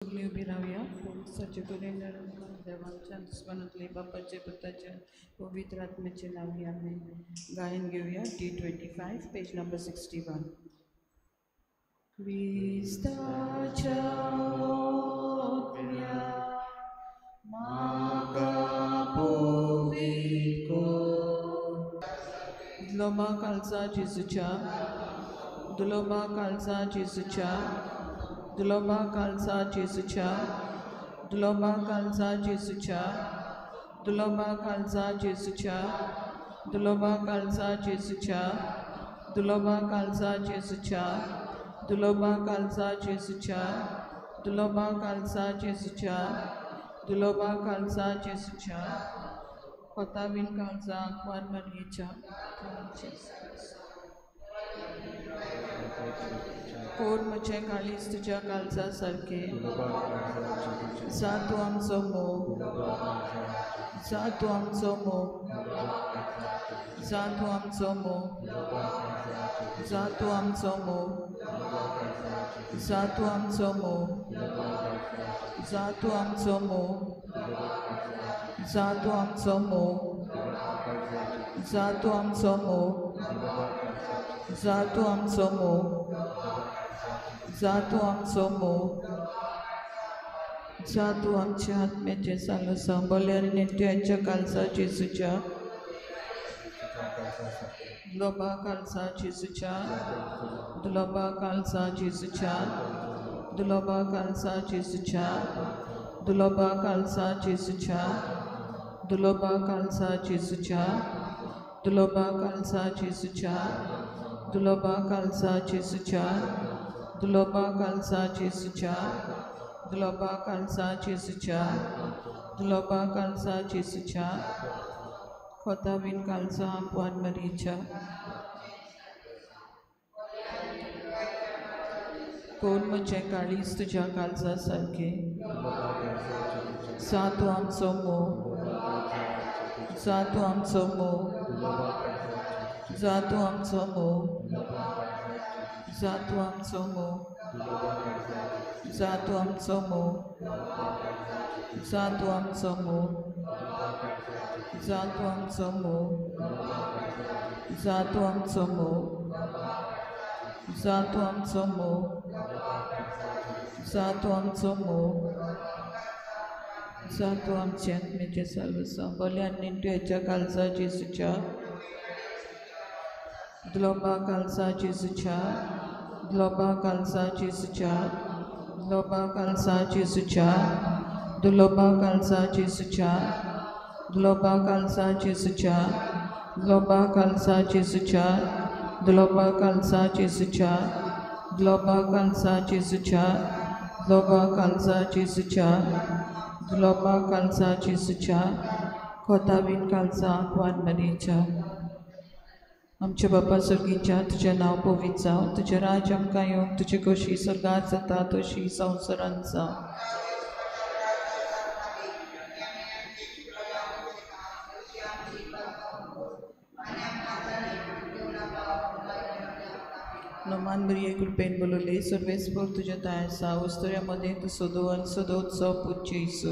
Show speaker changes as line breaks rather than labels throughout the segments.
सगळीं उबी रावया. सच्चे देवाच्या दुस्मानांतले बापाचे पुताचे पवित्र आत्म्याचे नांव आमेन. गायन घेवया D25 page number 61. क्रिस्ताच्या ओत्म्या म्हाका पवित्र कर. दुलोबा कालचा जेजूच्या, दुलोबा कालचा जेजूच्या, दुलोबा कालचा जेजूच्या, दुलोबा कालचा जेजूच्या, दुलोबा कालचा जेजूच्या, दुलोबा कालचा जेजूच्या, दुलोबा कालचा जेजूच्या, दुलोबा कालचा जेजूच्या, दुलोबा कालचा जेजूच्या, दुलोबा कालचा जेजूच्या, कोतावीन कालचा आंकवार मारयेच्या. कोर म्हजें काळीज तुज्या काळजा सारकें, जा तूं आमचो मोग, जा तूं आमचो मोग, जा तूं आमचो मोग, जा तूं आमचो मोग, जा तूं आमचो मोग, जा तूं आमचो मोग, जा तूं आमचो मोग, जा तूं आमचो मोग, जा तूं आमचो मोग, जा तूं आमचो मोग, जा तूं आमच्या आत्म्याचें सालोसांव बल्या आनी नेट्याच्या कालसा जेजूच्या, दुलोबा कालसा जेजूच्या, दुलोबा कालसा जेजूच्या, दुलोबा कालसा जेजूच्या, दुलोबा कालसा जेजूच्या, दुलोबा कालसा जेजूच्या, दुलोबा कालसा जेजूच्या, दुलोबा कालसा जेजूच्या, दुलोबा कालसा जेजूच्या, दुलोबा कालसा जेजूच्या, दुलोबा कालसा जेजूच्या, कोतावीन कालचा आंकवार मारयेच्या. कोण म्हजें काळीज तुज्या काळजा सारकें, जा तूं आमचो मोग, जा तूं आमचो मोग, जा तूं आमचो मोग, जा तूं आमचो मोग, जा तूं आमचो मोग, जा तूं आमचो मोग, जा तूं आमचो मोग, जा तूं आमचो मोग, जा तूं आमचो मोग, जा तूं आमचो मोग, जा तूं आमच्या आत्म्याचें सालोसांव बल्या आनी नेट्याच्या कालसा जेजूच्या, दुलोबा कालसा जेजूच्या, दुलोबा कालसा जेजूच्या, दुलोबा कालसा जेजूच्या, दुलोबा कालसा जेजूच्या, दुलोबा कालसा जेजूच्या, दुलोबा कालसा जेजूच्या, दुलोबा कालसा जेजूच्या, दुलोबा कालसा जेजूच्या, दुलोबा कालसा जेजूच्या, दुलोबा कालसा जेजूच्या, कोतावीन कालसा आंकवार मारयेच्या. आमच्या बापा सर्गीच्या, तुजें नांव पवित्र जावं, तुजें राज्य आमकां येवं, तुजी खोशी स्वर्गार जाता तशी संवसारांत जावं. नमान मरिये कृपेन बोलवले, सर्वेस्पर तुज्या ताय आसा, वस्तुऱ्या मदें तूं सदो आनी सदोत्सव पूत जेजू.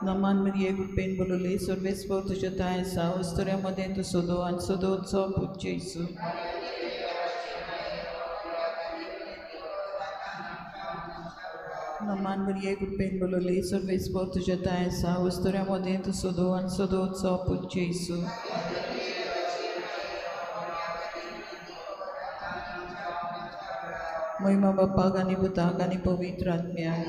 नमान मरिये कृपेन बोलवले, सर्वेस्पर तुज्या ताय आसा, वस्तुऱ्या मदें तूं सदो आनी सदोत्सव पूत जेजू. नमान मरिये कृपेन बोलवले, सर्वेस्पर तुज्या ताय आसा, वस्तुऱ्या मदें तूं सदो आनी सदोत्सव पूत जेजू. महिमा बापाक आनी पुताक आनी पवित्र आत्म्याक.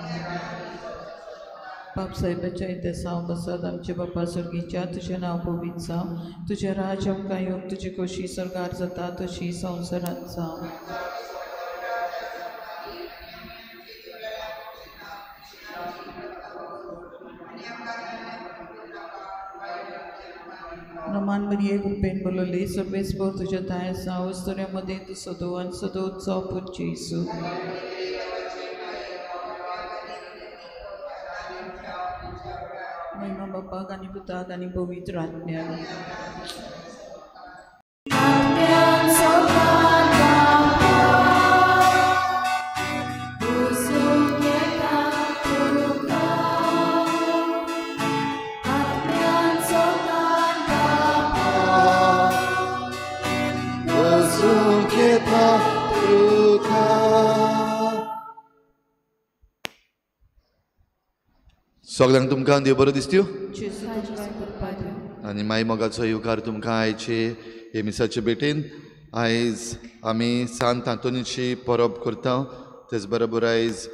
बाप साहेबाच्या इतिहासांव बसत आमच्या बापा सर्गीच्या, तुजें नांव पवित्र जावं, तुजें राज्य आमकां येवं, तुजी खोशी स्वर्गार जाता तशी संवसारांत जावं. नमान मरिये कृपेन बोलवले, सर्वेस्पर तुज्या ताय आसा, वस्तुऱ्या मदें तूं सदो आनी सदोत्सव पूत जेजू. महिमा बापाक आनी पुताक आनी पवित्र आत्म्याक.
सगळ्यांक तुमकां देव बरो दिसत्यो आनी माय मोगाचो येवकार तुमकां आयचे हे मिसाचे भेटेन. आयज आमी सांत आंतोनीची परब करता, तेच बरोबर आयज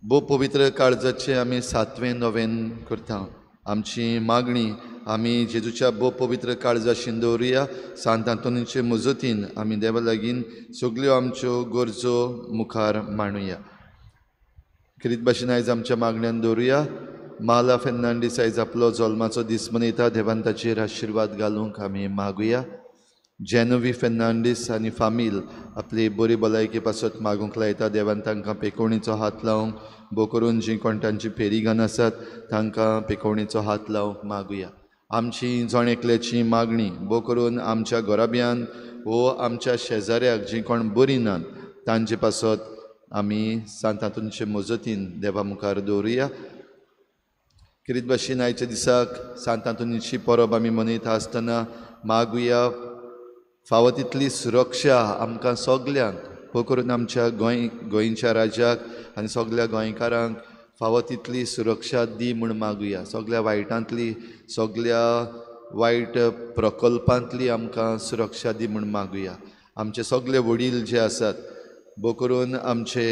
भोव पवित्र काळजाचें आमी सातवें नोवेन करता. आमची मागणी आमी जेजूच्या भोव पवित्र काळजाशीन दवरुया. सांत आंतोनीचे मजतीन आमी देवा लागीं सगल्यो आमच्यो गरजो मुखार मांडुया. खेरीत भाशेन आयज आमच्या मागण्यान दवरुया. माला फेर्नांडीस आयज आपलो जल्माचो दीस मनयता, देवान ताचेर आशिर्वाद घालूंक आमी मागुया. जेनवी फेर्नांडीस आनी फामील आपली बरी भलायकी पासत मागूंक लायता, देवान तांकां पेकोवणीचो हात लावंक, भोव करून जीं कोण तांची फेरीगान आसात तांकां पेकोवणीचो हात लावंक मागुया. आमची जण एकल्याची मागणी भोव करून आमच्या घराब्यान वो आमच्या शेजाऱ्याक जीं कोण बरीं नात तांचे पासत आमी सांत आंतोनीचे मजतीन देवा मुखार दवरुया. खेरीत भाशेन आयच्या दिसाक सांत आंतोनीची परब आमी मनयता आसतना मागुया फावो तितली सुरक्षा आमकां सगल्यांक, भोव करून आमच्या गोंयच्या राज्याक आनी सगल्या गोंयकारांक फावो तितली सुरक्षा दी म्हूण मागुया. सगल्या वायटांतली, सगल्या वायट प्रकल्पांतली आमकां सुरक्षा दी म्हूण मागुया. आमचे सगले वडील जे आसात, भोव करून आमचे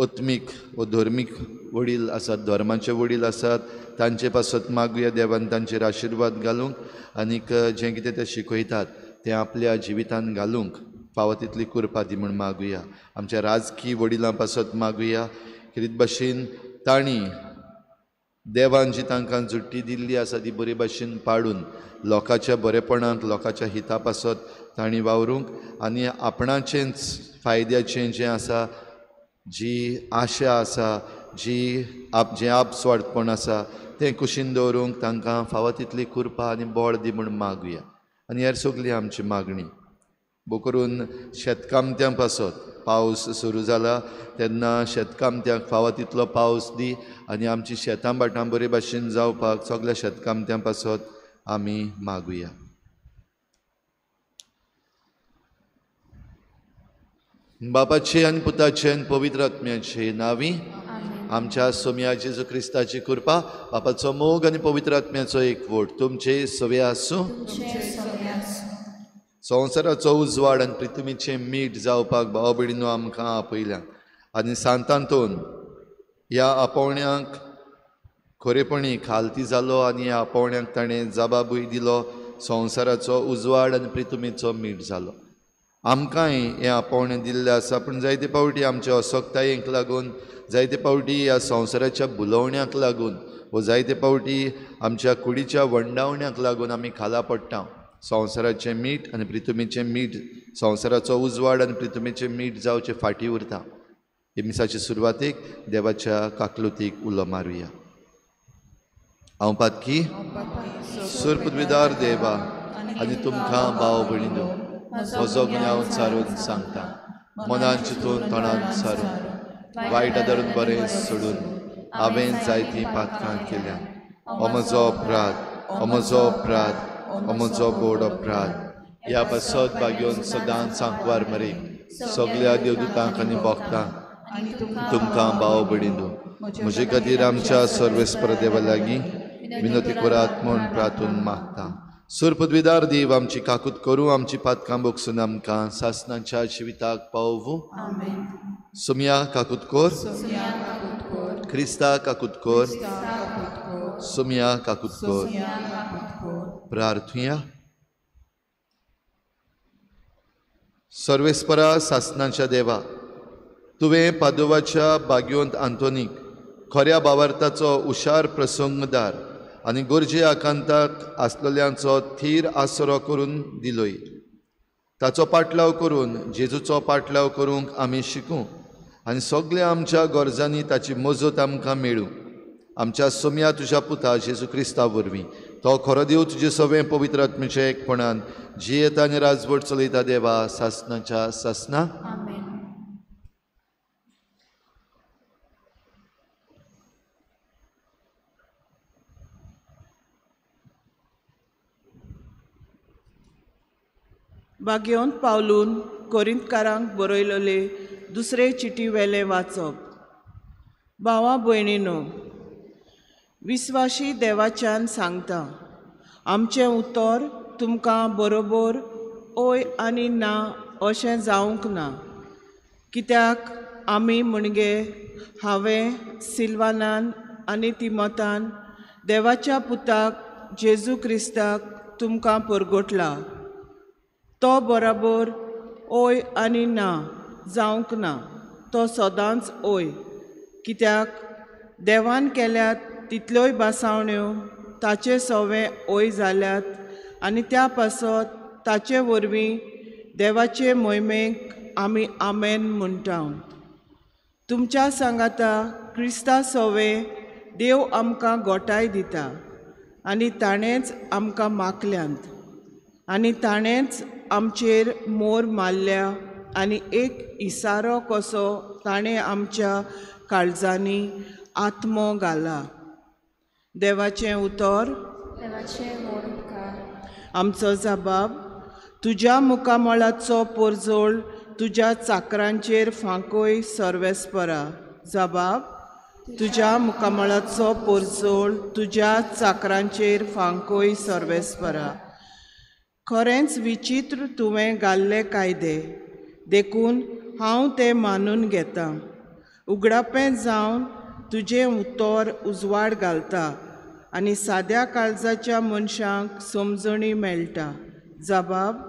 आत्मीक व धर्मीक वडील आसात, धर्माचे वडील आसात, तांचे पासत मागुया देवान तांचेर आशिर्वाद घालूंक आनीक जें कितें ते शिकयतात तें आपल्या जिवितान घालूंक फावो तितली कृपा दी म्हूण मागुया. आमच्या राजकीय वडिलां पासत मागुया. खेरीत भाशेन तांणी देवान जी तांकां जुट्टी दिल्ली आसा ती बरे भाशेन पाडून लोकांच्या बरेपणाक, लोकांच्या हिता पासत तांणी वावरूंक आनी आपणाचेंच फायद्याचें जें आसा, जी आशा आसा, जी जें आपस्वार्थपण आसा तें कुशीन दवरूंक तांकां फावो तितली कृपा आनी बळ दी म्हूण मागुया. आनी हेर सगली आमची मागणी भोव करून शेतकामत्यां पासत. पावस सुरू जाला तेन्ना शेतकामत्यांक फावो तितलो पावस दी आनी आमची शेतां भाटां बरे भाशेन जावपाक सगल्या शेतकामत्यां पासत आमी मागुया. बापाचे आनी पुताचे आनी पवित्र आत्म्याचे नांवी आमच्या सोम्या जेजू क्रिस्ताची कृपा, बापाचो मोग आनी पवित्र आत्म्याचो एकवट तुमचे सवे आसूं. संवसाराचो उजवाड आनी पृथ्वीचें मीठ जावपाक भाव भयणीनो आमकां आपयल्या आनी सांत आंतोन ह्या आपोवण्याक खरेपणी खालती जालो आनी ह्या आपोवण्याक ताणें जबाबूय दिलो. संवसाराचो उजवाड आनी पृथ्वीचो मीठ जालो. आमकांय हें आपोवणें दिल्लें आसा, पूण जायते फावटी आमच्या असक्तायेक लागून, जायते फावटी ह्या संवसाराच्या भुलोवण्याक लागून वो जायते फावटी आमच्या कुडीच्या वंडावण्याक लागून आमी खाला पडटा. संवसाराचें मीठ आनी पृथ्वीचें मीठ, संवसाराचो उजवाड आनी पृथ्वीचें मीठ जावचें फाटीं उरता. हे मिसाचे सुरवातेक देवाच्या काकलुतीक उलो मारुया. हांव पातकी सुरपदवीदार देवा आनी तुमकां भाव भयणीनो म्हजो गुन्यांव सारून सांगता. मनान चिंतून तोंडान सारून वायट आदारून बरें सोडून हांवें जायतीं पातकां केल्या. हो म्हजो अपराध, हो म्हजो अपराध, हो म्हजो गोड अपराध. ह्या पासत भाग्योन सदांच सांकवार मरे सगल्या देवदूतांक आनी भक्तांक तुमकां भाव भयणीनो म्हजे खातीर आमच्या सर्वेस्पर देवा लागीं विनती करात म्हूण प्रार्थून मागता. सुरपदवीदार देव आमची काकूत करूं, आमची पातकां बोगसून आमकां सासनाच्या जिविताक पावोवं. सोमया काकूत कोर, क्रिस्ता काकूत कोर, सोमया काकूत कोर. प्रार्थुया. सर्वेस्परा सासनाच्या देवा, तुवें पादोवाच्या बाग्योंत आंतोनीक खऱ्या भावार्थाचो हुशार प्रसंगदार आनी गरजे आकांताक आसलेल्यांचो थीर आसरो करून दिलोय. ताचो पाटलाव करून जेजूचो पाटलाव करूंक आमी शिकूं आनी सगल्या आमच्या गरजांनी ताची मजत आमकां मेळूं. आमच्या सोम्या तुज्या पुता जेजू क्रिस्ता वरवीं, तो खरो देव तुजे सवें पवित्र आत्म्याच्या एकपणान जियेता आनी राजवट चलयता देवा सासनाच्या सासना.
बागेवन पावलून कोरिंतकारांक बरयलेले दुसरे चिटी वेलें वाचप. भावा भयणीनो, विस्वाशी देवाच्यान सांगता, आमचें उतर तुमकां बरोबर ओय आनी ना अशें जावंक ना. कित्याक आमी म्हणगे हांवें सिल्वानान आनी तिमोतान देवाच्या पुताक जेजू क्रिस्ताक तुमकां परगटला. तो बराबर ओय आनी ना जावंक ना, तो सदांच ओय. कित्याक देवान केल्यात तितल्योय भासावण्यो ताचे सवे ओय जाल्यात आनी त्या पासत ताचे वरवीं देवाचे मोहिमेक आमी आमेन म्हणटा. तुमच्या सांगाता क्रिस्ता सवे देव आमकां गोटाय दिता आनी ताणेंच आमकां माकल्यांत आनी ताणेंच आमचेर मोर मारल्या आनी एक इसारो कसो ताणें आमच्या काळजांनी आत्मो घाला. देवाचें उतर. आमचो जबाब. तुज्या मुखामळाचो पोरजोळ तुज्या चाकरांचेर फांकोय सर्वेस्परा. जबाब. तुज्या मुखामळाचो पोरजोळ तुज्या चाकरांचेर फांकोय सर्वेस्परा. खरेंच विचित्र तुवें घाल्ले कायदे, देखून हांव ते मानून घेतां. उगडापें जावन तुजें उतर उजवाड घालता आनी साद्या काळजाच्या मनशांक समजणी मेळटा. जबाब.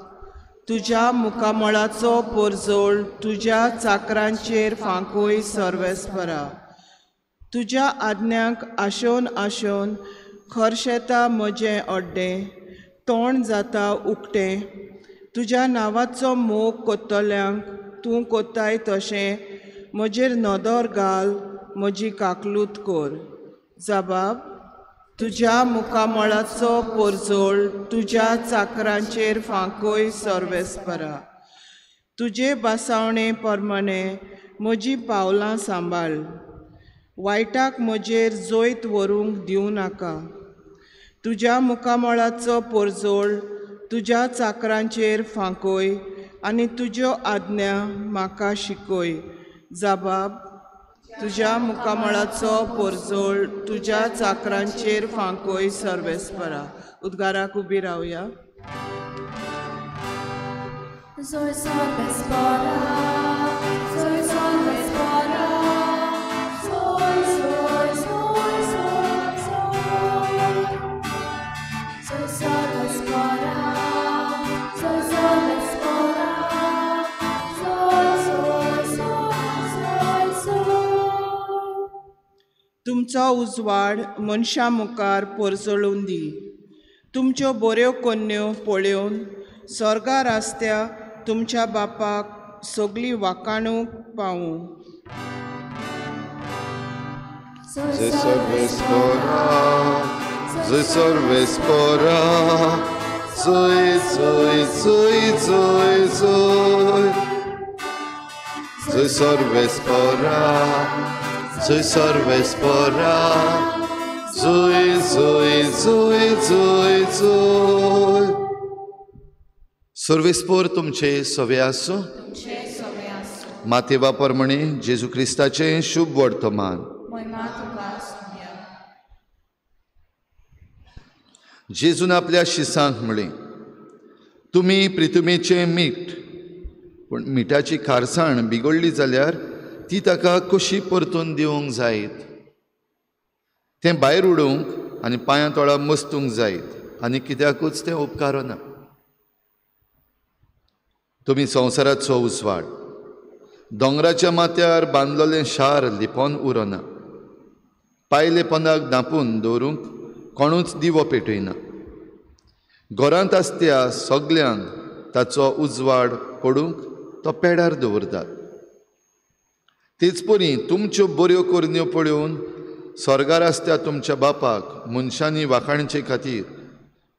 तुज्या मुखामळाचो पोरजोळ तुज्या चाकरांचेर फांकोय सर्वेस्परा. तुज्या आज्ञांक आशोवन आशोवन खरशेता म्हजें अड्डें, तोंड जाता उकतें. तुज्या नांवाचो मोग कोत्तल्यांक तूं कोत्ताय तशें म्हजेर नदर घाल, म्हजी काकलूत कर. जबाब. तुज्या मुखामळाचो पोरजोळ तुज्या चाकरांचेर फांकोय सर्वेस्परा. तुजे भासावणे प्रमाणे म्हजी पावलां सांबाळ, वायटाक म्हजेर जैत व्हरूंक दिवं नाका. तुज्या मुखामळाचो पोरजोळ तुज्या चाकरांचेर फांकोय आनी तुज्यो आज्ञा म्हाका शिकय. जबाब. तुज्या मुखामळाचो पोरजोळ तुज्या चाकरांचेर फांकोय सर्वेस्परा. उद्गाराक उबी रावया. तुमचो उजवाड मनशां मुखार पोरजळून दी. तुमच्यो बऱ्यो कोन्न्यो पळोवन स्वर्गार आसत्या तुमच्या बापाक सगळी वाकाणूक पावूं.
Zoi सर्वेस्परा, Zoe Zoe Zoe Zoe Zoe. सर्वेस्पर तुमचे सवे आसूं. मातेवा परमणे जेजू क्रिस्ताचें शुभ वर्तमान. जेजून आपल्या शिसांक म्हळें, तुमी प्रितुमेचें मीठ, पूण मिठाची खारसाण बिगडली जाल्यार ती ताका कशी परतून दिवंक जायत? तें भायर उडोवंक आनी पांयां तोळा मस्तूंक जायत आनी कित्याकूच तें उपकारना. तुमी संवसाराचो उजवाड. दोंगराच्या माथ्यार बांदलेलें शार लिपोन उरना. पायले पोंदाक धांपून दवरूंक कोणूच दिवो पेटयना. घरांत आसत्या सगल्यांक ताचो उजवाड पडूंक तो पेडार दवरतात. तेच परी तुमच्यो बऱ्यो करण्यो पळोवन स्वर्गार आसत्या तुमच्या बापाक मनशांनी वाखाणचे खातीर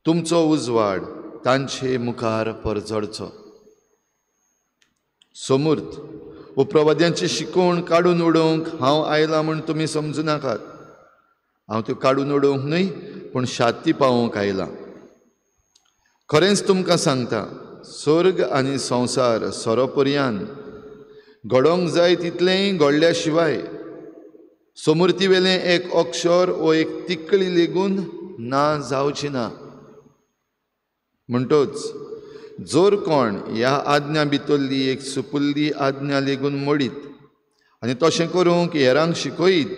तुमचो उजवाड तांचे मुखार परजळचो. सोमूर्त उपप्रवाद्यांची शिकवण काडून उडोवंक हांव आयलां म्हूण तुमी समजू नाकात. हांव त्यो काडून उडोवंक न्हय, पूण शांती पावोवंक आयलां. खरेंच तुमकां सांगता, स्वर्ग आनी संवसार सोरो पर्यान घडोवंक जाय तितलेंय घडल्या शिवाय सोमुर्तीवेलें एक अक्षर वो एक तिकळी लेगून ना जावची ना. म्हणटोच जर कोण ह्या आज्ञा भितरली एक सुपुल्ली आज्ञा लेगून मोडीत आनी तशें करूंक हेरांक शिकयत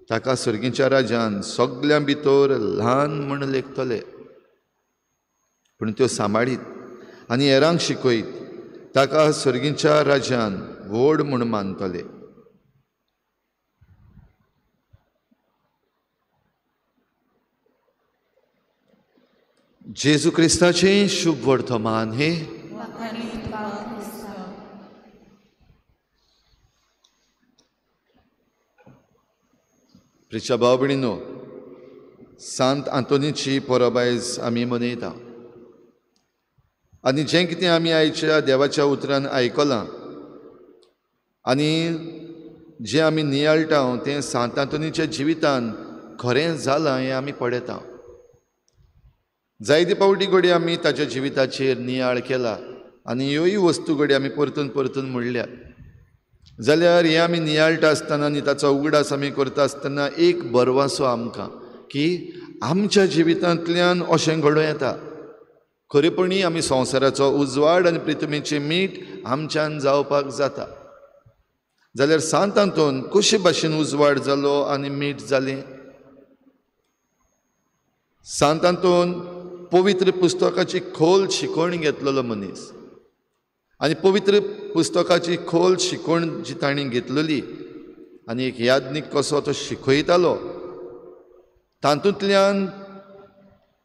ताका सर्गीच्या राजान सगल्यां भितर ल्हान म्हूण लेखतले. पूण त्यो सांबाळीत आनी हेरांक शिकयत ताका सर्गीच्या राजान व्हड म्हूण मानतले. जेजू क्रिस्ताचें शुभ वर्तमान हे. प्रिच्या भाव भयणीनो, सांत आंतोनीची परब आयज आमी मनयता आनी जें कितें आमी आयच्या देवाच्या उतरान आयकलां आनी जें आमी नियाळटा तें सांत आंतोनीच्या जिवितान खरें जालां हें आमी पळयता. जायते पावटी घडये आमी ताच्या जिविताचेर नियाळ केला आनी ह्योय वस्तू घडये आमी परतून परतून म्हणल्यात. जाल्यार हें आमी नियाळटा आसतना आनी ताचो उगडास आमी करता आसतना एक बरवासो आमकां की आमच्या जिवितांतल्यान अशें घडोवं येता. खरेपणी आमी संवसाराचो उजवाड आनी पृथ्वीचें मीठ आमच्यान जावपाक जाता. जाल्यार सांत आंतोन कशे भाशेन उजवाड जालो आनी मीठ जालें? सांत आंतोन पवित्र पुस्तकाची खोल शिकवण घेतलेलो मनीस आनी पवित्र पुस्तकाची खोल शिकवण जी तांणी घेतलेली आनी एक याज्ञीक कसो तो शिकयतालो तातूंतल्यान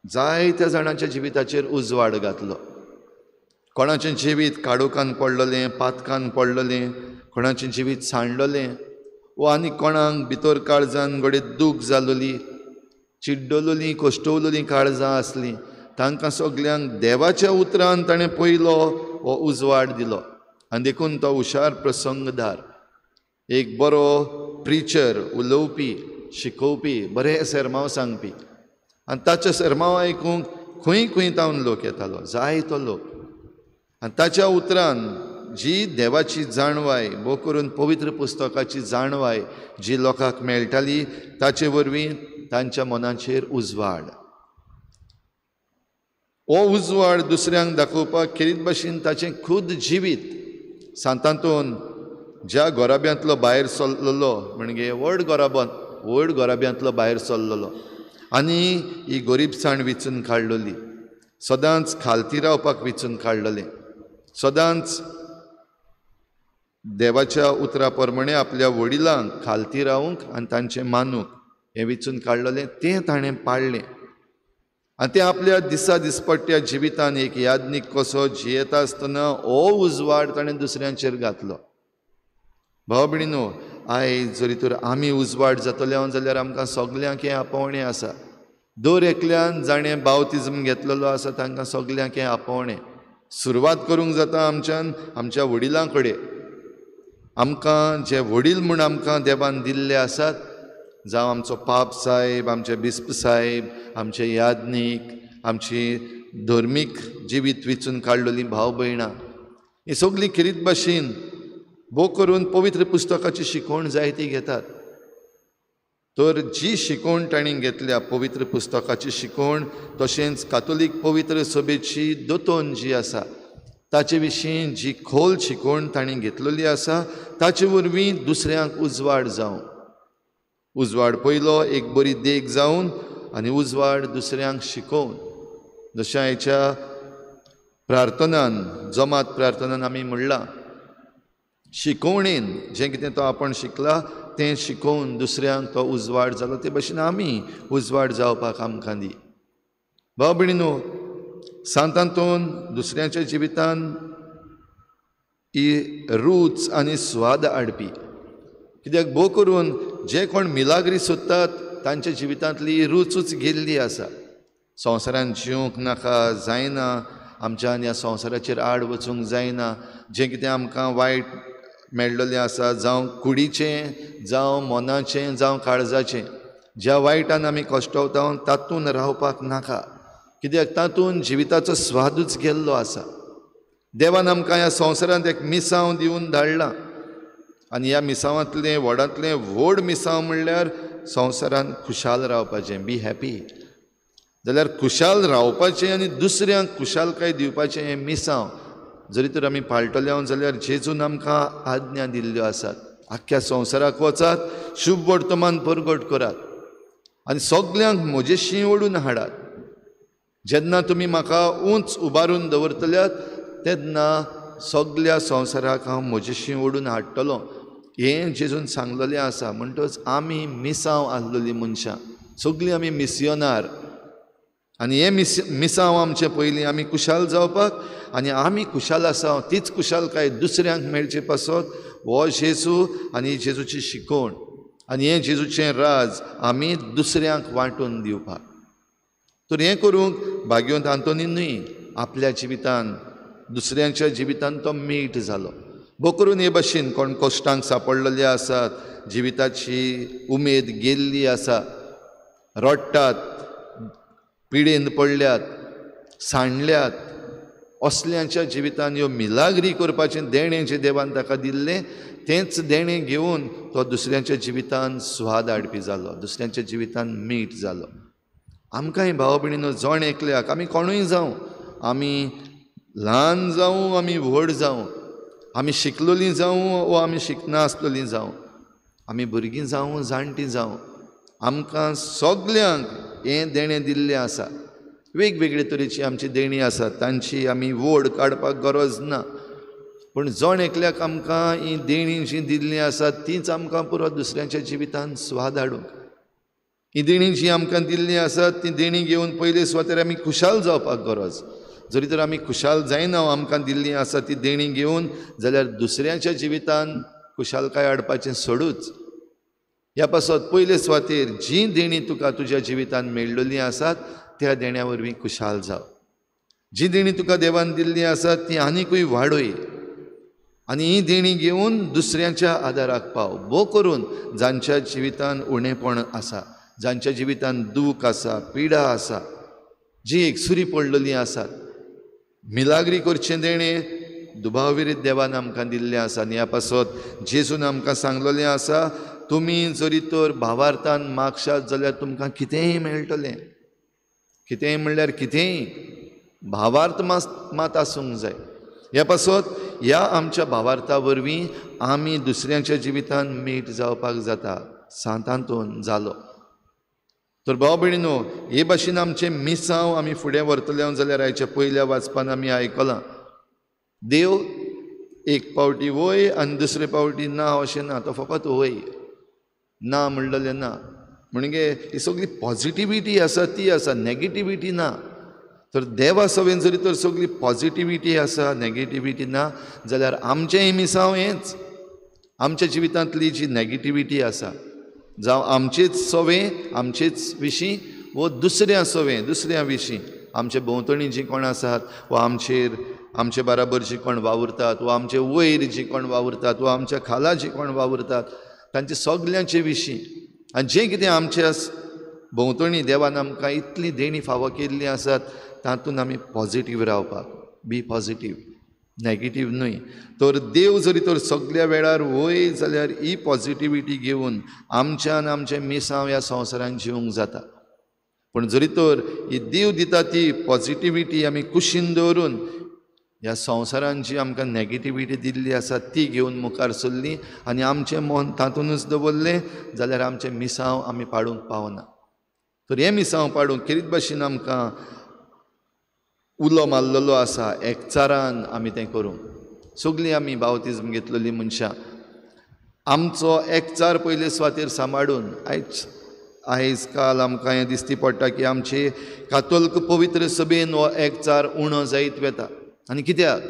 जायत्या जाणांच्या जिविताचेर उजवाड घातलो. कोणाचें जिवीत काडोकान पडलेलें, पातकान पडलेलें, कोणाचें जिवीत सांडलेलें वो आनी कोणाक भितर काळजान घडये दूख जालोली, चिड्डलोलीं, कश्टवलोलीं काळजां आसलीं, तांकां सगल्यांक देवाच्या उतरान ताणें पयलो हो उजवाड दिलो. आनी देखून तो हुशार प्रसंगदार, एक बरो प्रिचर, उलोवपी, शिकोवपी, बरें सेरमांव सांगपी. आनी ताचें सेरमांव आयकूंक खंय खंय तावन लोक येतालो, जायतो लोक. आनी ताच्या उतरान जी देवाची जाणवाय, भोव करून पवित्र पुस्तकाची जाणवाय जी लोकांक मेळटाली ताचे वरवीं तांच्या मनाचेर उजवाड. हो उजवाड दुसऱ्यांक दाखोवपाक खेरीत भाशेन ताचें खुद जिवीत सांत आंतोन ज्या गोराब्यांतलो भायर सरलेलो, म्हणजे व्हड व्हड गोराब्यांतलो भायर सरलेलो आनी ही गोरीबसाण विचून काडलेली, सदांच खालती रावपाक विचून काडलेलें, सदांच देवाच्या उतरा प्रमाणे आपल्या वडिलांक खालती रावूंक आनी तांचें मानूंक हें विचून काडलेलें तें ताणें पाळ्ळें. आनी तें आपल्या दिसा दिसपट्ट्या जिवितान एक याज्ञीक कसो जियेता आसतना हो उजवाड ताणें दुसऱ्यांचेर घातलो. भाव भयणीनो, आयज जरी तर आमी उजवाड जातले जाल्यार आमकां सगल्यांक हें आपोवणें आसा. दर एकल्यान जाणें बावतिज्म घेतलेलो आसा तांकां सगल्यांक हें आपोवणें. सुरवात करूंक जाता आमच्यान आमच्या वडिलां कडेन. आमकां जे वडील म्हूण आमकां देवान दिल्ले आसात, जावं आमचो पाप साहेब, आमचे बिस्प साहेब, आमचे याज्ञीक, आमची धर्मीक जिवीत विचून काडलेलीं भाव भयणां, ही सगळीं खेरीत भाशेन भोव करून पवित्र पुस्तकाची शिकवण जायती घेतात. तर जी शिकवण तांणी घेतल्या पवित्र पुस्तकाची शिकवण, तशेंच कातोलीक पवित्र सभेची दोतोन जी आसा ताचे विशीं जी खोल शिकवण तांणी घेतलेली आसा ताचे वरवीं दुसऱ्यांक उजवाड जावं. उजवाड पयलो एक बरी देख जावन आनी उजवाड दुसऱ्यांक शिकोवन. जशें आयच्या प्रार्थनान, जमात प्रार्थनान आमी म्हणलां, शिकोवणेन जें कितें तो आपण शिकला तें शिकोवन दुसऱ्यांक तो उजवाड जालो, ते भशेन आमी उजवाड जावपाक आमकां दी. भाव भयणीनो, सांत आंतोन दुसऱ्यांच्या जिवितान ही रूच आनी स्वाद हाडपी. कित्याक भोव करून जे कोण मिलाग्री सोदतात तांच्या जिवितांतली रुचूच गेल्ली आसा. संवसारान जिवंक नाका जायना, आमच्यान ह्या संवसाराचेर आड वचूंक जायना, जें कितें आमकां वायट मेळ्ळेलें आसा, जावं कुडीचें, जावं मनाचें, जावं काळजाचें, ज्या वायटान आमी कश्टवता तातूंत रावपाक नाका. कित्याक तातूंत जिविताचो स्वादूच गेल्लो आसा. देवान आमकां ह्या संवसारांत एक मिसांव दिवन धाडलां आनी ह्या मिसांवांतलें व्हडांतलें व्हड मिसांव म्हणल्यार संवसारान खुशाल रावपाचें, बी हॅपी. जाल्यार खुशाल रावपाचें आनी दुसऱ्यांक खुशालकाय दिवपाचें हें मिसांव जरी तर आमी पाळटले जाल्यार जेजून आमकां आज्ञा दिल्ल्यो आसात. आख्ख्या संवसाराक वचात, शुभ वर्तमान परगट करात आनी सगल्यांक म्हजेशी ओडून हाडात. जेन्ना तुमी म्हाका उंच उबारून दवरतल्यात तेन्ना सगल्या संवसाराक हांव म्हजेशी ओडून हाडटलो, हें जेजून सांगलेलें आसा. म्हणटच आमी मिसांव आसलेलीं मनशां, सगळीं आमी मिसियोनार. आनी हें मिसांव आमचें पयलीं आमी खुशाल जावपाक आनी आमी खुशाल आसा तीच खुशालकाय दुसऱ्यांक मेळचे पासत हो जेजू आनी जेजूची शिकवण आनी हें जेजूचें राज आमी दुसऱ्यांक वांटून दिवपाक. तर हें करूंक भाग्यवंत आंतोनी न्हय आपल्या जिवितान दुसऱ्यांच्या जिवितान तो मीठ जालो. भोव करून हे भाशेन कोण कश्टांक सापडलेले आसात, जिविताची उमेद गेल्ली आसा, रडटात, पिडेन पडल्यात, सांडल्यात, असल्यांच्या जिवितान ह्यो मिलाग्री करपाचें देणें जें देवान ताका दिल्लें तेंच देणें घेवन तो दुसऱ्यांच्या जिवितान स्वाद हाडपी जालो, दुसऱ्यांच्या जिवितान मीठ जालो. आमकांय भाव भयणीनो जण एकल्याक, आमी कोणूय जावं, आमी ल्हान जावं आमी व्हड जावं, आमी शिकलेलीं जावं वो आमी शिकना आसलेलीं जावं, आमी भुरगीं जावं जाणटीं जावं, आमकां सगल्यांक हें देणें दिल्लें आसा. वेगवेगळे तरेची आमची देणीं आसात, तांची आमी वोड काडपाक गरज ना, पूण जण एकल्याक आमकां ही देणीं जीं दिल्लीं आसात तींच आमकां पुरो दुसऱ्यांच्या जिवितान स्वाद हाडूंक. ही देणीं जीं आमकां दिल्लीं आसात तीं देणीं घेवन पयले सुवातेर आमी खुशाल जावपाक गरज. जरी तर आमी खुशाल जायना आमकां दिल्लीं आसा ती देणीं घेवन जाल्यार दुसऱ्यांच्या जिवितान खुशालकाय हाडपाचें सोडूच. ह्या पासत पयले सुवातेर जीं देणीं तुका तुज्या जिवितान मेळ्ळिल्लीं आसात त्या देण्या वरवीं खुशाल जाव. जीं देणीं तुका देवान दिल्लीं आसात तीं आनीकूय वाडय आनी ही देणीं घेवन दुसऱ्यांच्या आदाराक पाव. भोव करून जांच्या जिवितान उणेपण आसा, जांच्या जिवितान दूख आसा, पिडा आसा, जी एकसुरी पडलेलीं आसात, मिलाग्री करचें देणें दुबाविरीत देवान आमकां दिल्लें आसा. आनी ह्या पासत जेजून आमकां सांगलेलें आसा, तुमी जरी तर भावार्थान मागशात जाल्यार तुमकां कितेंय मेळटलें. कितेंय म्हणल्यार कितेंय, भावार्थ मात आसूंक जाय. ह्या पासत ह्या आमच्या भावार्था वरवीं आमी दुसऱ्यांच्या जिवितान मीठ जावपाक जाता. सांत आंतोन जालो. तर भाव भयणीनो, हे भाशेन आमचें मिसांव आमी फुडें व्हरतले जाल्यार आयच्या पयल्या वाचपान आमी आयकलां, देव एक पावटी वय आनी दुसरे पावटी ना अशें ना, तो फकत वय ना म्हणलेलें ना. म्हणजे ही सगळी पॉजिटिविटी आसा ती आसा, नॅगेटिविटी ना. तर देवा सवेन जरी तर सगळी पॉजिटिविटी आसा, नॅगेटिविटी ना, जाल्यार आमचें मिसांव हेंच. आमच्या जिवितांतली जी नॅगेटिविटी आसा, जावं आमचेच सवे आमचेच विशीं वो दुसऱ्या सवे दुसऱ्या विशीं, आमचे भोंवतणी जी कोण आसात वा आमचेर आमचे बराबर जी कोण वावुरतात वा आमचे वयर जी कोण वावुरतात वा आमच्या खाला जी कोण वावुरतात तांचे सगल्यांचे विशीं आनी जें कितें आमच्या भोंवतणी देवान आमकां इतली देणी फावो केल्लीं आसात तातूंत आमी पॉजिटीव रावपाक, बी पॉजिटीव, नॅगेटीव न्हय. तर देव जरी तर सगल्या वेळार वय जाल्यार ही पॉजिटिविटी घेवन आमच्यान आमचें मिसांव ह्या संवसारान जिवंक जाता. पूण जरी तर ही देव दिता ती पॉजिटिविटी आमी कुशीन दवरून ह्या संवसारान जी आमकां नॅगेटिविटी दिल्ली आसा ती घेवन मुखार सरली आनी आमचें मन तातूंतच दवरलें जाल्यार आमचें मिसांव आमी पाडूंक पावना. तर हें मिसांव पाडूंक खेरीत भाशेन आमकां उलो मारलेलो आसा, एकचारान आमी तें करूंक. सगळीं आमी बावतिज्म घेतलेलीं मनशां आमचो एकचार पयले सुवातेर सांबाळून आयज काल आमकां हें दिसती पडटा की आमचे कातोल्क पवित्र सभेन हो एकचार उणो जायत वता. आनी कित्याक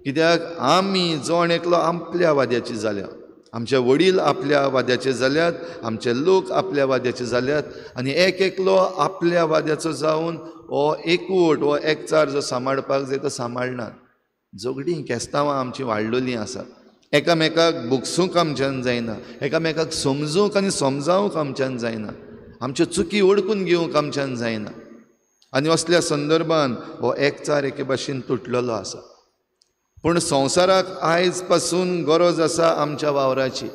कित्याक आमी जण एकलो आपल्या वाद्याची जाल्या, आमचे वडील आपल्या वाद्याचे जाल्यात, आमचे लोक आपल्या वाद्याचे जाल्यात आनी एक एकलो आपल्या वाद्याचो जावन हो एकवट हो एकचार जो सांबाळपाक जाय तो सांबाळनात. झगडीं केस्तांवां आमचीं वाडलेलीं आसात, एकामेकाक भोगसूंक आमच्यान जायना, एकामेकाक समजूंक आनी समजावंक आमच्यान जायना, आमच्यो चुकी ओळखून घेवंक आमच्यान जायना. आनी असल्या संदर्भान हो एकचार एके भाशेन तुटलेलो आसा. पूण संवसाराक आयज पासून गरज आसा आमच्या वावराची,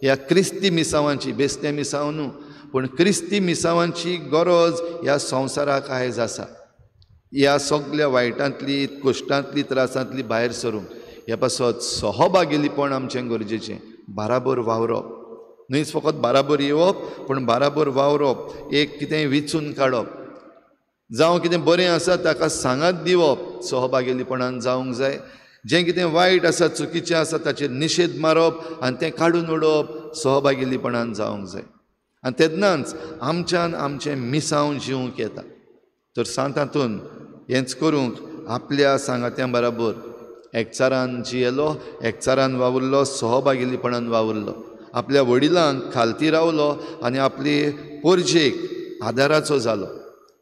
ह्या क्रिस्ती मिसांवांची, बेस्ते मिसांव न्हू पूण क्रिस्ती मिसांवांची गरज ह्या संवसाराक आयज आसा. ह्या सगल्या वायटांतली, कश्टांतली, त्रासांतली भायर सरूंक ह्या पासत सहभागेलीपण आमचें गरजेचें. बाराबर वावरप न्हयच फकत बाराबर येवप पूण बाराबर वावरप, एक कितें विचून काडप, जावं कितें बरें आसा ताका सांगात दिवप सहभागेलीपणान जावंक जाय. जें कितें वायट आसा, चुकीचें आसा ताचेर निशेध मारप आनी तें काडून उडोवप सहभागेलीपणान जावंक जाय. आनी तेन्नाच आमच्यान आमचें मिसांव जिवंक येता. तर सांत आंतोन हेंच करूंक आपल्या सांगात्यां बराबर एकचारान जियेलो, एकचारान वावुरलो, सहभागेलीपणान वावुरलो, आपल्या वडिलांक खालती रावलो आनी आपली पोरजेक आदाराचो जालो.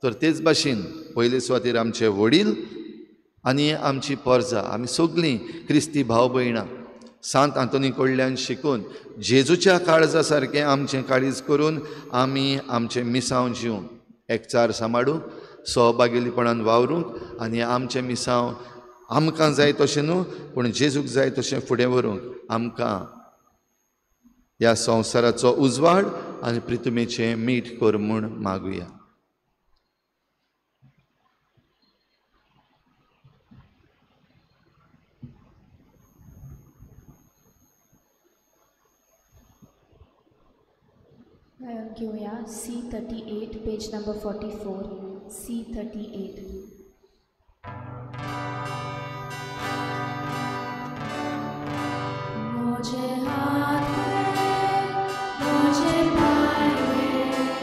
तर तेच भाशेन पयले सुवातेर आमचे वडील आनी आमची पोरजा, आमी सगळीं क्रिस्ती भाव भयणां सांत आंतोनी कडल्यान शिकून जेजूच्या काळजा सारकें आमचें काळीज करून आमी आमचें मिसांव जिवंक, एकचार सांबाळूंक, सहभागेलीपणान वावरूंक आनी आमचें मिसांव आमकां जाय तशें न्हू पूण जेजूक जाय तशें फुडें व्हरूंक आमकां ह्या संवसाराचो उजवाड आनी प्रितुमेचें मीठ कर म्हूण मागुया.
गायन घेवया C38 page number 44, C38. मुझे हाथ में मुझे पाए सुता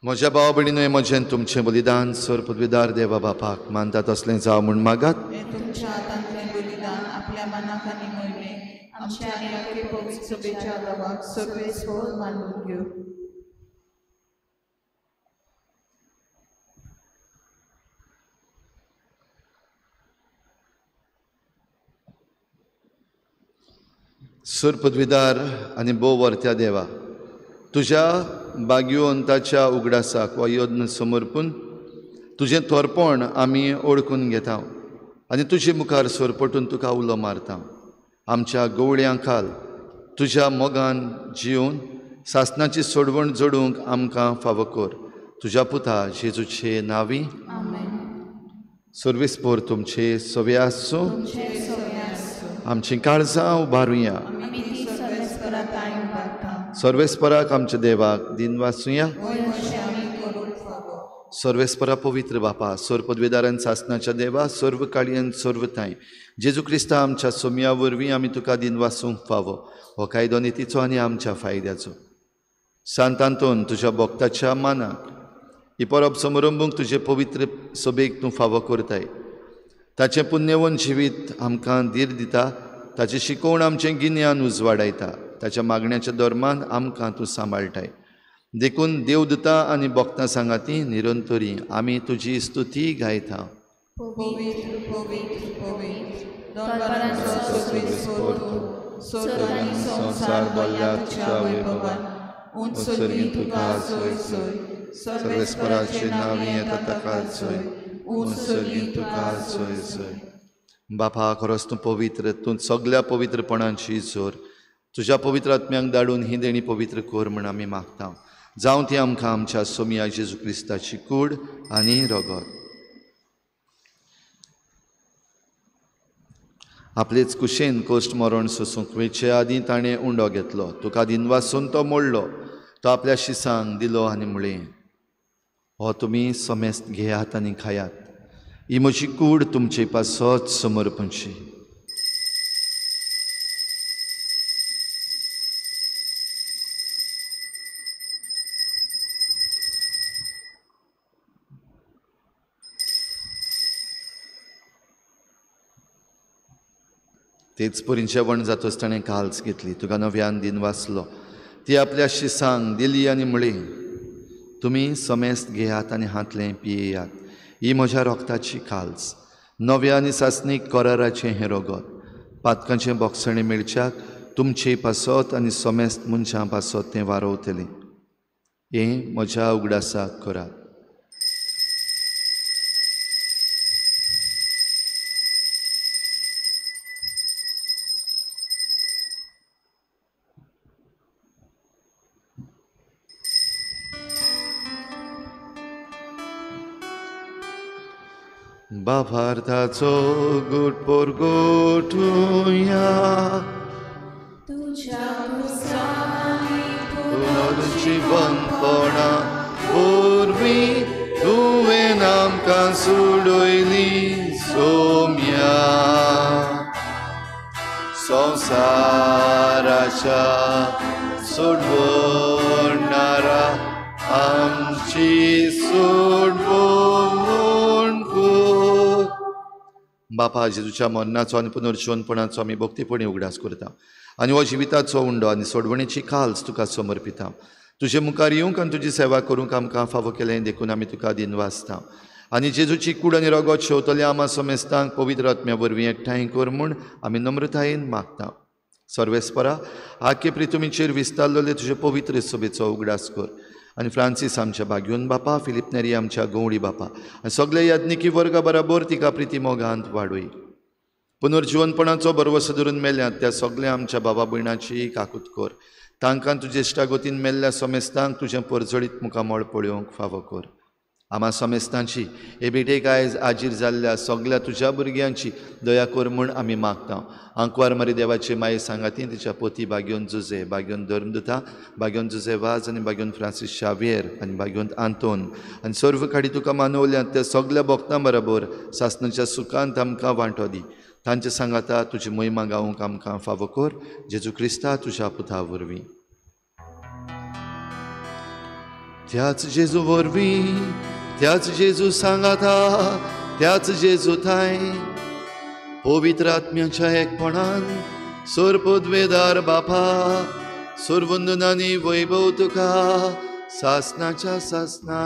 म्हज्या भाव भयणीनो, म्हजें तुमचें बलिदान सर पदवीदार देवा बापाक मानता तसलें जावं म्हूण मागात.
तुमच्या हातांतलें बलिदान आपल्या मनाक आनी मोहिमेक आमच्या आनी पवित्र सभेच्या गांवाक सर्वेस्पर मानून घेवं.
सर पदवीदार आनी भोव वर्त्या देवा, तुज्या बाग्योवंताच्या उगडासाक वा यत्न समर्पून तुजें थोरपण आमी ओळखून घेता आनी तुजे मुखार सरपटून तुका उलो मारता. आमच्या गवळयां खाल तुज्या मोगान जिवन सासनाची सोडवण जोडूंक आमकां फावो कर. तुज्या पुता जेजूचे नांवी. सर्वेस्पर तुमचे सवे आसूं. आमचीं काळजां उबारुया. सर्वेस्पराक आमच्या देवाक दिन वाचुया. सर्वेस्परा पवित्र बापा, सर्व पदवेदारान सासनाच्या देवा, सर्व काळयन सर्व थांय जेजू क्रिस्ता आमच्या सोमया वरवीं आमी तुका दिन वाचूंक फावो. हो कायदो नितीचो आनी आमच्या फायद्याचो. सांत आंतोन तुज्या भक्ताच्या मानाक ही परब समारंभूंक तुजे पवित्र सभेक तूं फावो करताय. ताचें पुण्यवन जिवीत आमकां धीर दिता, ताची शिकवण आमचें गिन्यान उजवाडायता, ताच्या मागण्याच्या धर्मान आमकां तूं सांबाळटाय. देखून देवदूता आनी भक्तां सांगाती निरंतरी आमी तुजी स्तुती गायता.
पवित्र पवित्र पवित्र दरबारांचो सर्वेस्पर तूं, स्वर्ग आनी संवसार भरला तुज्या वैभवान. उंच सर्गीं तुका सोय सोय, सर्वेस्पराचे नांवी येता ताका सोय, उंच सर्गीं तुका सोय सोय.
बापा, खरोच तूं पवित्र, तूं सगल्या पवित्रपणाची जोर. तुज्या पवित्र आत्म्यांक धाडून ही देणी पवित्र कर म्हूण आमी मागता. जावं ती आमकां आमच्या सोमया जेजू क्रिस्ताची कूड आनी रगत. आपलेच कुशेन कोश्ट मरण सोसूंक वेचे आदीं ताणें उंडो घेतलो, तुका दिनवासून तो मोडलो, तो आपल्या शिसांक दिलो आनी म्हळें, हो तुमी समेस्त घेयात आनी खायात, ही म्हजी कूड तुमचे पासत समर्पणची. तेच परी जेवण जातच ताणें काल्स घेतली, तुका नव्यान दिन वाचलो, ती आपल्या शिसांक दिली आनी म्हळी, तुमी समेस्त घेयात आनी हांतलें पियेयात, ही म्हज्या रोगताची काल्स, नव्या आनी सासणीक कराराचें हें रगत, पातकांचें बोगसणें मेळच्याक तुमचे पासत आनी समेस्त मनशां पासत तें वारोवतलें. हें म्हज्या उगडासाक करात. बाभार्थाचो गुट पोरगोटुया
तुझ्या पुरसांनी
पुनर्जिवंतपणा वरवीं तुवें आमकां सोडयली सोम्या. संवसाराच्या सोडवणारा आमची सोडवण कर. बापा, जेजूच्या मरणाचो आनी पुनर्जिवंतपणाचो आमी भक्तीपणी उगडास करता आनी हो जिविताचो उंडो आनी सोडवणेची काल्स तुका समर्पिता. तुजे मुखार येवंक आनी तुजी सेवा करूंक आमकां फावो केलें देखून आमी तुका दिनवासता. आनी जेजूची कूड आनी रगत शेवतल्या आमा समेस्तांक पवित्र आत्म्या वरवीं एकठांय कर म्हूण आमी नम्रतायेन मागता. सर्वेस्परा, आखे प्रितुमीचेर विस्तारलेले तुजे पवित्र सभेचो उगडास कर आनी फ्रांसीस आमच्या भाग्योन बापा, फिलीप नेरी आमच्या गंवडी बापा आनी सगळे याज्ञिकी वर्गा बराबर तिका प्रिती मोगांत वाडय. पुनर्जिवनपणाचो भरवसो धरून मेल्यात त्या सगळ्या आमच्या बाबा भयणाची काकूत कर. तांकां तुजे इश्टागतीन मेल्ल्या समेस्तांक तुजें परजळीत मुखामळ पळोवंक फावो कर. आमा समेस्तांची हे भेटेक आयज आजीर जाल्ल्या सगळ्या तुज्या भुरग्यांची दया कर म्हूण आमी मागता. आंकवार मारी देवाचे माये सांगाती तिच्या पोती बाग्योन जुजे, बाग्योन धर्मदुता, बाग्योन जुजे वाज आनी बाग्योन फ्रांसीस शावियर आनी बाग्योन आंतोन आनी सर्व खाडी तुका मानवल्यात त्या सगळ्या भक्तां बराबर सासणाच्या सुखांत आमकां वांटो दी. तांचे सांगाता तुजी महिमा गावंक आमकां फावो कर. जेजू क्रिस्ता तुज्या पुता वरवीं. त्याच जेजू वरवीं, त्याच जेजू सांगाता, त्याच जेजू थांय पवित्र आत्म्याच्या एकपणान सर्पद्वेदार बापा सर्वंदनानी वैभव तुका सासनाच्या सासना.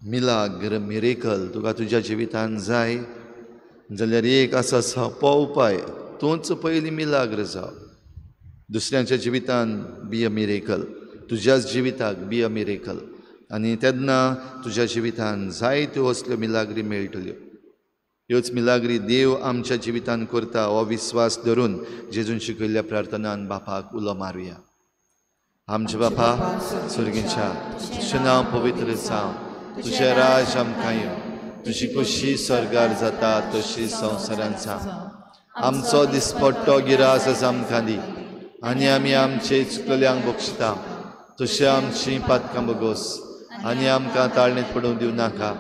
मिलाग्र मिरेकल तुका तुज्या जिवितान जाय जाल्यार एक आसा सोंपो उपाय, तूंच पयलीं मिलाग्र जाव. दुसऱ्यांच्या जिवितान बी अ मिरेकल, तुज्याच जिविताक बी अ मिरेकल आनी तेन्ना तुज्या जिवितान जायत्यो असल्यो मिलाग्री मेळटल्यो. ह्योच मिलाग्री देव आमच्या जिवितान करता हो विस्वास धरून जेजून शिकयल्ल्या प्रार्थनान बापाक उलो मारुया. आमच्या बापा स्वर्गीच्या, तुजें नांव पवित्र जावं, तुजें राज आमकां येवं, तुजी खोशी स्वर्गार जाता तशी संवसारान जावं. आमचो दिसपट्टो गिरास आमकां दी आनी आमी आमचे चुकल्यांक बक्षिता तशें आमची पातकां बगोस आनी आमकां ताळणेंत पडूंक दिवं नाका,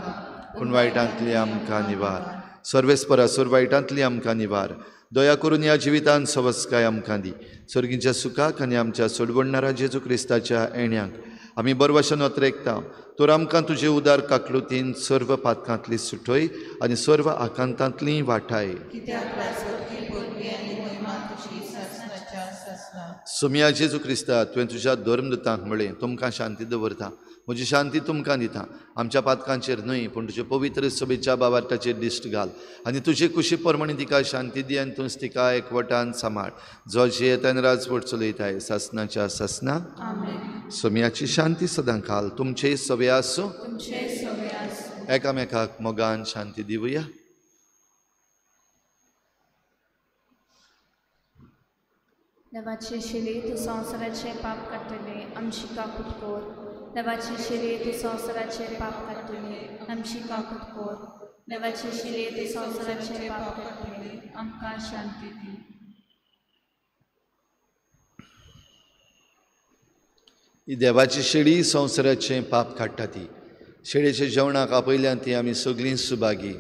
पूण वायटांतली आमकां निवार. सर्वेस्परा, सोर वायटांतली आमकां निवार. दया करून ह्या जिवितान सवस्काय आमकां दी. सर्गीच्या सुखाक आनी आमच्या सोडवणणारा जेजू क्रिस्ताच्या येण्याक आमी बरवशन अत्रेकता. तर आमकां तुजे उदार काकलुतीन सर्व पातकांतली सुटय आनी सर्व आकांतांतली वाटाय. सोमया जेजू क्रिस्ता, तुवें तुज्या धर्मदुतांक म्हळें, तुमकां शांती दवरता, म्हजी शांती तुमकां दिता. आमच्या पातकांचेर न्हय पूण तुजे पवित्र सभेच्या बाबार्टाचेर दिश्ट घाल आनी तुजे कुशी प्रमाणे तिका शांती दी आनी तूंच तिका एकवटान सांबाळ, जो जियेतान राजवट चलयताय सासनाच्या सासना. सोमयाची शांती सदां काल तुमचे सवे आसूं. एकामेकाक मोगान शांती दिवया.
देवाचे शिले तूं संवसाराचें पाप काडटलें, आमची काकूट कर. देवाचे शिले तूं संवसाराचें पाप काडटलें, आमची काकूट कर. देवाचे शिले तूं संवसाराचें पाप काडटलें, आमकां शांती दी.
ही देवाची शेळी संवसाराचें पाप काडटा ती शेळेच्या जेवणाक आपयल्यान ती आमी सगळीं सुभागी.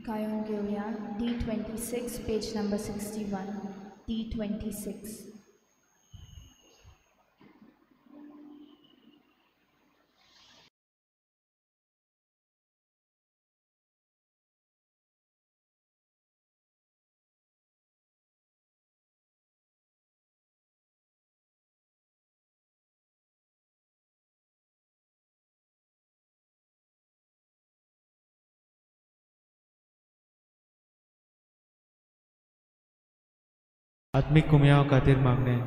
गायोन घेवया D26 page number 61 D26.
आत्मिक कुमयाव खातीर मागणें.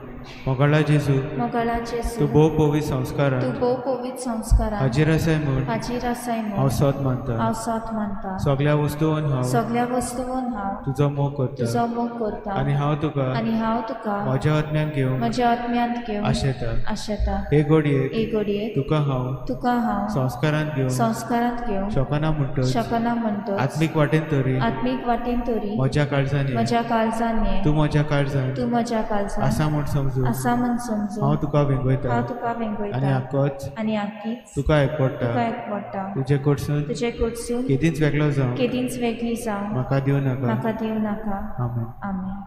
मोगाळा जेजू,
मोगाळा जेजू,
तूं भोव पवित्र संस्कारान,
तूं भोव पवित्र संस्कारान
हाजीर आसाय म्हूण,
हाजीर आसाय म्हूण
हांव सोद मानता,
हांव सोद मानता.
सगळ्या वस्तून हांव,
सगळ्या वस्तून हांव
तुजो मोग करता,
तुजो मोग करता.
आनी हांव तुका,
आनी हांव तुका
म्हज्या आत्म्यान घेवन,
म्हज्या आत्म्यांत घेवन
आशेता,
आशेता.
हे घडयेक,
हे घडयेक
तुका हांव,
तुका हांव
संस्कारांत घेवन,
संस्कारांत घेवन
शकना म्हणटच,
शकना म्हणटच
आत्मीक वाटेन तरी,
आत्मीक वाटेन तरी
म्हज्या काळजान,
म्हज्या काळजान
तूं म्हज्या काळजान,
तूं म्हज्या काळजान
आसा म्हूण समजून,
आसा म्हूण समजून
हांव तुका वेंगयता,
हांव तुका वेंगयता.
आनी आकोच,
आनी आकीच
तुका एकवडटा,
तुका एकवडटा.
तुजे कडसून,
तुजे कडसून
केदींच वेगळो जावं,
केदींच वेगळी जावं
म्हाका दिवं नाका,
म्हाका दिवं नाका.
आमेन.
आमेन.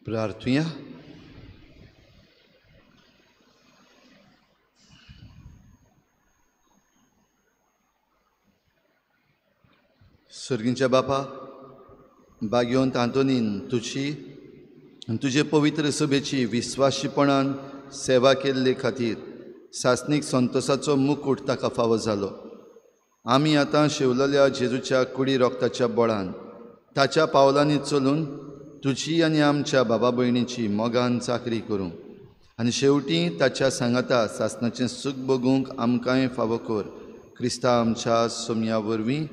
प्रार्थुया. सर्गींच्या बापा, बाग्योंत आंतोनीन तुजी आनी तुजे पवित्र सभेची विस्वाशीपणान सेवा केल्ले खातीर सासणीक संतोसाचो मुकूट ताका फावो जालो. आमी आतां शेवलेल्या जेजूच्या कुडी रोगताच्या बळान ताच्या पावलांनी चलून तुजी आनी आमच्या बाबा भयणीची मोगान चाकरी करूं आनी शेवटी ताच्या सांगाता सासणाचें सूख भोगूंक आमकांय फावो कर. क्रिस्ता आमच्या सोमया वरवीं.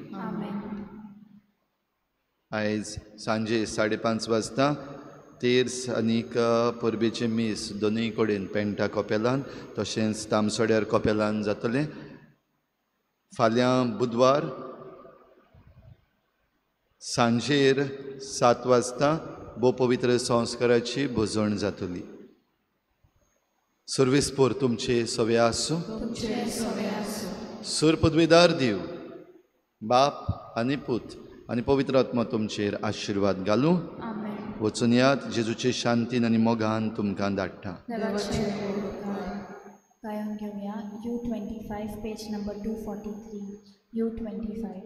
आयज सांजे 5:30 वाजता तेर्स आनीक परबेचें मीस दोनूय कडेन पेंटा कपेलान तशेंच तामसोड्यार कपेलान जातलें. फाल्यां बुधवार सांजेर 7 वाजता भोव पवित्र संस्काराची भोजण जातली. सर्वीस पोर तुमचे सवे आसूं. सर पदवेदार देव बाप आनी पूत आनी पवित्र आत्मा तुमचेर आशिर्वाद घालूं. वचून यात जेजूचे शांतीन आनी मोगान तुमकां धाडटा.
गायन घेवया U25 page number 243 U25.